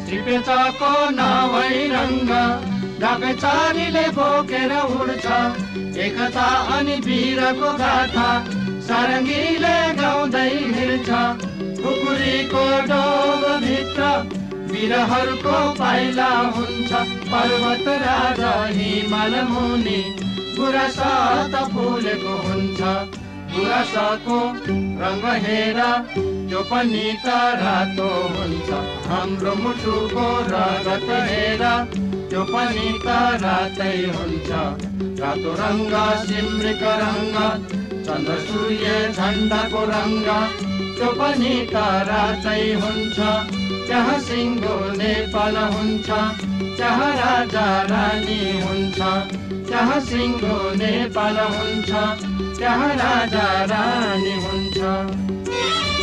त्रिपेटाको नभई रङ्ग ढाकेचारीले बोकेर उड्छ एकता अनि वीरको गाथा सारङ्गीले गाउँदै हिँड्छ खुकुरीको डोबभित्र वीरहरूको पाइला हुन्छ पर्वत राजा हिमाल मुनि गुराँस त फुलेको हुन्छ गुराँसको रङ्ग हेर त्यो पनि त रातो हुन्छ हाम्रो मुटुको रगत हेर त्यो पनि त रातै हुन्छ रातो रङ्ग सिमरिक रङ्ग चन्द्र सूर्य झण्डाको रङ्ग त्यो पनि त रातै हुन्छ त्यहाँ सिङ्गो नेपाल हुन्छ त्यहाँ राजा रानी हुन्छ त्यहाँ सिङ्गो नेपाल हुन्छ त्यहाँ राजा रानी हुन्छ।